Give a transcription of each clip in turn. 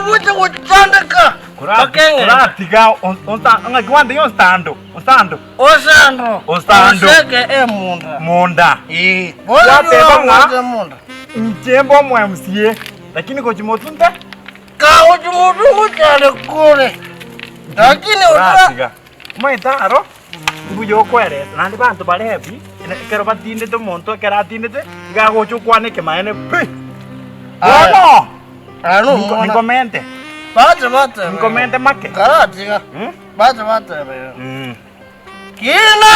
Orabuche gochandeka bakeng'ente. Koratiga ng'aki gwantebia osando, osando. Osando. Osando. Oseke emunda. Munda. Ee. Bono Gwateba ng'a obwate emunda. inche mbe omo MCA, lakini gochia motunte. Kagochia motu ngochande kore. Lakini ora. Koratiga. Omanyete aro, mbuya okweresa, naende banto bare happy, ekero batindete omonto ekero atindete, iga agocha okwana ekemaene pi! Bono! Aya nomwana. Ninkomente. Bache batebe. Ninkomente make. Karatiga. Bache batebe. Kina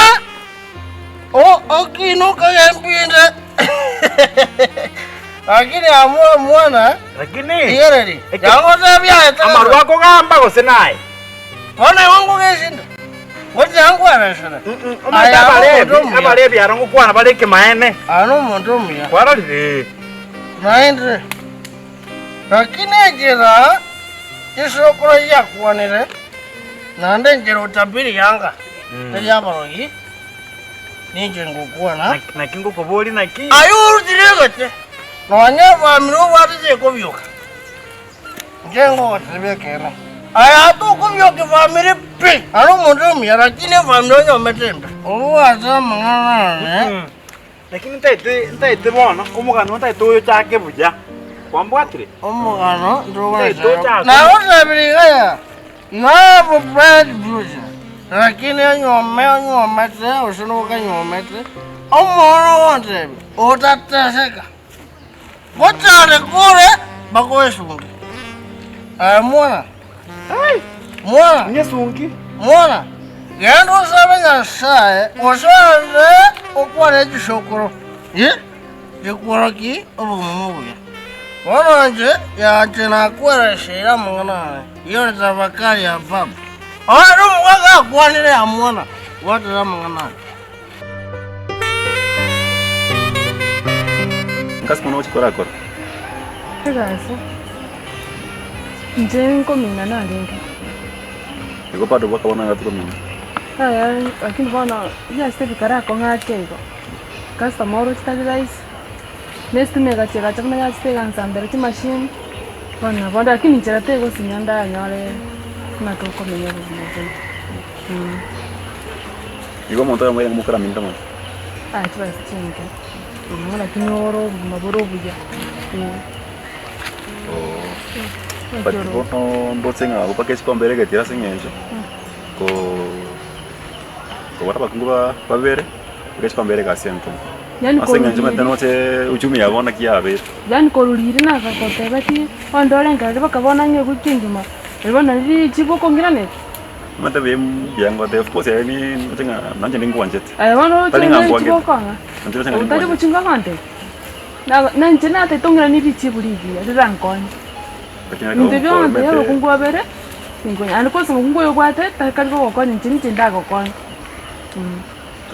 o okina okagembinde. Lakini amwe mwana. Lakini. Rigereria. Yangotebia aye. Amarwa akogamba gose naye. Bono igo nkogesinda. Gochia nkweresere. Omanyete Abalevi, Abalevi aro ngokwana bare ekemaene. Aya nomonto omuya. Kwarorire? Naende, lakini enchera chisokoro chiakwanire, naende enchera otabiri yanga teri abarogi, ninche ngokwana. Naki ngokoboria naki? Aye orutire egete, nonya efamiri obwate tekobioka. Inche ngogotebia ekeene, aya tokobioka efamiri pi, are omonto omuya, lakini efamiri onyomete embe. Obwate amang'ana ane. Lakini ntaete ntaete bono omogano ntaete oyochake buya, kwambwatire? Omogano Ntaete ochake. Nagotebirie iga ya, you have a bright future, lakini onyuome onyuomete gose nokanyuomete, omwana ogontebia otateseka. Gochare kore bakoesungi. Aye mwana, mwana, Nyesungi. mwana, genda osabe Nyasae, gose ande okwane chisokoro, eh, chikworokie obogima obuya. Bono inche yanche nakwereseire amang'ana aya, iyo tafakari ya baba. Onye omogaka akwanire ya mwana, bwatera amang'ana aya. Nkasi mono gochia korakora. Egasi, inche nkomina narenge. Igo bado bakabona ng'a tikomina. Yaya lakini bono ebiasara bikarakong'a ake igo, customer oroche tari rahisi, na estima egacha egacha buna yachete egansambera chimashini, bono nabo ande lakini nchera tegosinya ndanyore buna tokomenya obogima bwaito. Igo omonto oyomo oye ng'omokoraminto mono. Aye chibesa chinke, nonya lakini ore obogima bore obuya, eh. Oo. But bono ndoche ng'a abwo mpaka esikombe ere egetira ase eng'encho, koo kobora abakungu ba babere, mpaka esikombe ere egasi enkong'u. Yaani Ase eng'encho korwa omanyete noche uchumi ya bono naki yabeire. Yaani korwa riria nagagotebetie, onde orengereria mpaka bono ang'e ewiki engima, erio bono richibu okong'iraneria. Omanyete buya mbuya ngotebi of course ere ni ndoche ng'a nanche ningwanchete. Aye bono oroche Tari ng'a ng'a nkwangete. richibu okong'a, Nanche ndoche ng'a otari ningwanchete. gochinga gontebia. Na na inche natete ong'iranie richibu rigiya rirankonye. Lakini ekero Intwe bionsi omanyete abakungu babere, ninkonya naende kwansa omokungu oyo obwate, takari gogokonya inche ninche ndagokonye.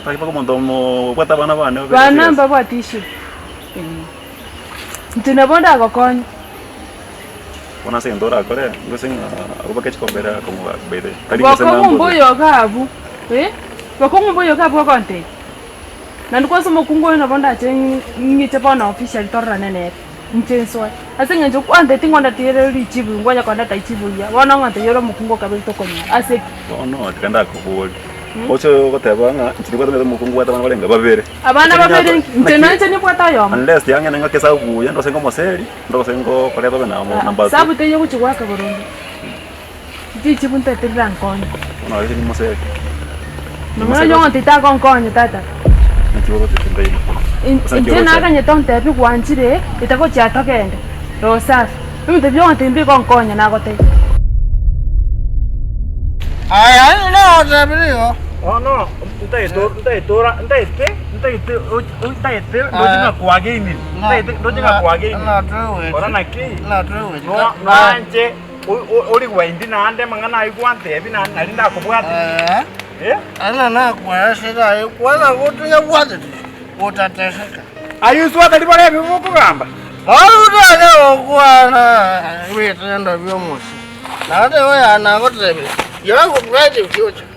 Tari mpaka omonto omo obwate abana bane obere Bana serious. mbabwati issue, eh. Inche nabo ndagokonye. Bono ase egento orakore, gose ng'a abwo bake chikombere akong'u by the way, tari gose ng'a Bokong'u mbobe. mboyo iga abwo, eh, bokong'u mboyo iga abwo ogontebia. Naende kwansa omokungu oyo nabo ndache ng'iche bono officially tororane nere, inche nsoe. Ase eng'encho kwantebeti ng'a ondatiere richibu ngonya kondeta richibu riria, bono ng'ontebia ore omokungu okabere tokonyora, ase ki? Bono tiga ndakoborie, oche goteba ng'a inche nibwate omanyete omokungu obwate abana barenge babere. Abana babere inki? Inche nainche nibwate oyomo. Unless tiga ng'ende ng'ake esabu buya, ndose ngomoseri, ndose ngokoreta obe number two. Sabu teiyo gochia goaka boronge. Richibu ntaete rirankonye. Bono aye nimoseri. Nomanya onye ogontebia tagonkonya tata. Naki ogotebi ndaino. Inche naganyete ontebi gwanchire etagochia togende roho safi. Ebinto bia ogontebia mbigonkonya nagotebia. Aya nagotebirie igo. Bono ntaete ntaete ora ntaete ntaete ntaete ndoche ng'a kwageinire ntaete ndoche ng'a kwageinire kora naki noanche origwe indi naende amang'ana ayio gwantebia naende nari ndakobwate eh. Ana nakweresire aye kwana gotonyabwateti gotateseka. Aye Yesu atari bare ebibe bokogamba. Orutane gokwana ebitendo bi'omosie, naende oyo nagotebia, You have a bright future.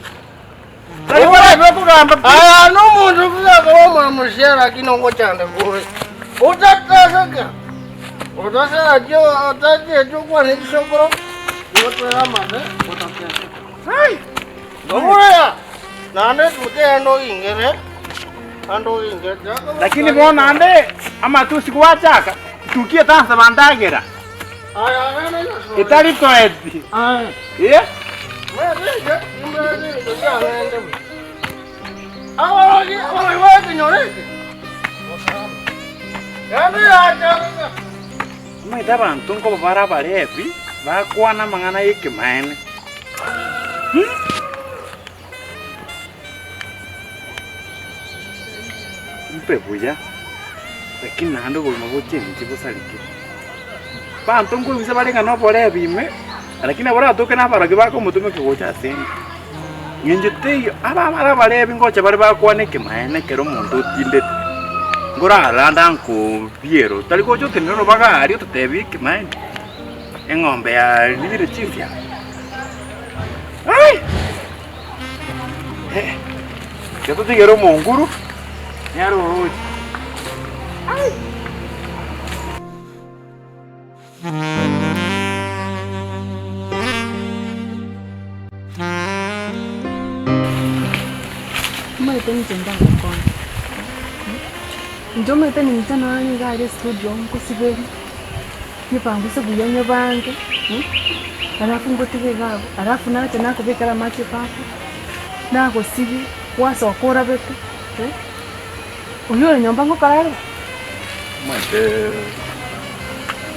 Tari bare ebibe okogamba pi. Aya nomonto buya akaba omwamusia lakini ogochanda kore otateseka. Otasachi otachieti okwane chisokoro, igo twere amate otatete. Ndobuya! Naende etuka eye ndogingere, ande ogingere. Lakini bono ande amatusi gwachaka, tuki etansaba ndagera. Aya rende Nyasae. Etari koeti. Aye. Eh? Mwerenge, imberenge ebinto biang'ende buya. Aborogi, aborogi ba ekenyoro eke, bosana. Naende yachaka. Omanyete abanto nkoba bare abarebi, bakwana amang'ana y'ekemaene. Mpe buya, lakini naende obogima bochenche bosareke. Abanto nkoigwisa bare ng'a noborebi ime, lakini nabo oratoke na abarogi bakomotomeka gocha ase ende. Ng'encho teiyo, aba abare abarebi ngocha bare bakwane ekemaene ekero omonto otindete, nkoraranda nkobiero, tari gocha otenene orobaga aria ototebi ekemaene, eng'ombe yarire chinsiaga. Ai! Eh, tiga totigere omonguru, nere oroche. Ai! Omanyete ninche ndagokonye, inche omanyete ninche nonya niga aria estudio nkosiberia, nyebanguse buya nyebange, alafu ngotige iga abwo, alafu nacha nakobekera amache ebafu, nagosibia, gwasoka orabete, oywo ore nyomba ngokora are bo? Omanyete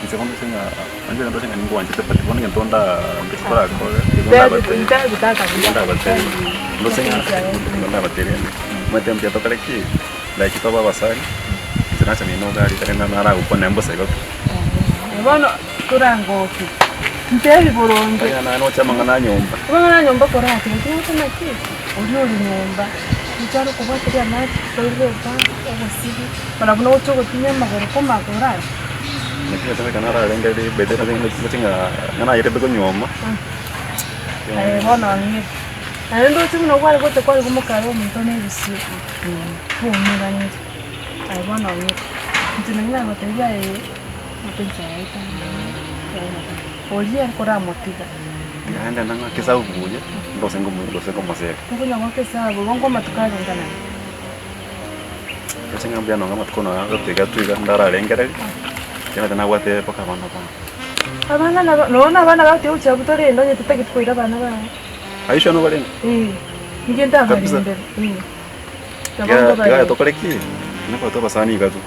inche bono ase ng'a onye ndoche ng'a ningwanchete but bono egento nda ndoche torakore igo ndabatebie igo ndabatebie ndoche ng'a igo ndabatebie rende omanyete mbuya tokore ki like tobe abasani inche nacha mino iga aria ekero naragokwane naye mbosa igo pi. Bono torangoke ntebi boronge. Onye naye noche amang'ana a nyomba. Amang'ana a nyomba koratiga togocha naki oria ore nyomba inche are okobwatiria amache oire ebafu ogosibia mana buna ogocha ogotinyia amagoro komagoro aya. Naki gose goika nararengereria by the way ndoche ng'a ng'a nayerete konyuoma. Aye bono ang'e naende ndoche buna kware gocha kware komokara omonto na ebisio kwaumeranire aye bono ang'e inche nari nagotebia aye mapenzi aya oria ere koramotiga. Naende nang'ake esabu buya, ndose ngomo ndose ngomoseka. Tokonya goaka esabu, igo nkomatuko arenge naro. Ndoche ng'a mbuya nonye amatuko nonya gotwiga twiga ndararengereria, ekiagera nabwate mpaka abana bane. Abana nabo nonya na abana bagotiga gochia abwo torende onye totageti koira abana baye. Aisha nobarende? Eh, inche Kabisa. ntabarendere, eh. Nabo Tiga tiga nkobarenda. tokore ki? Nabwate abasani iga tu.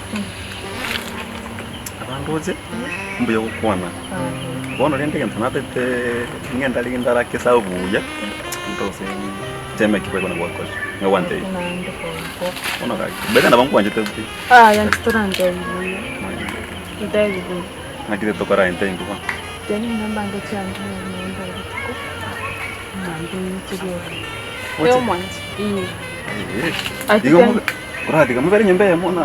Abandoche, mbuya gokwana. Bono rende egento natete ng'ende riria ndarake esabu buya, ntose nseme ki boigo nabo gwakora, nigo gwantebia. Bono gaki, by the way nabo nkwanchete pi. Aya inche torantebi buya, ntebi buya. Naki tokora intwe intwe bono. Teri buna mbange chiange naende rituko, mambia inche rioka. Omwanchi, eh. Igo oratiga mobere nyomba eyemo na.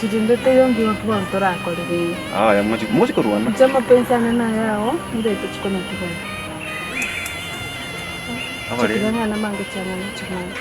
Chirinde teiyo ngigo ki bono torakorere iga. Aya mochi mochi korwana. Inche amapensi ane nayao, ndete chikona tibari. Abare. Chikira ng'a namange chiang'ana chimanya.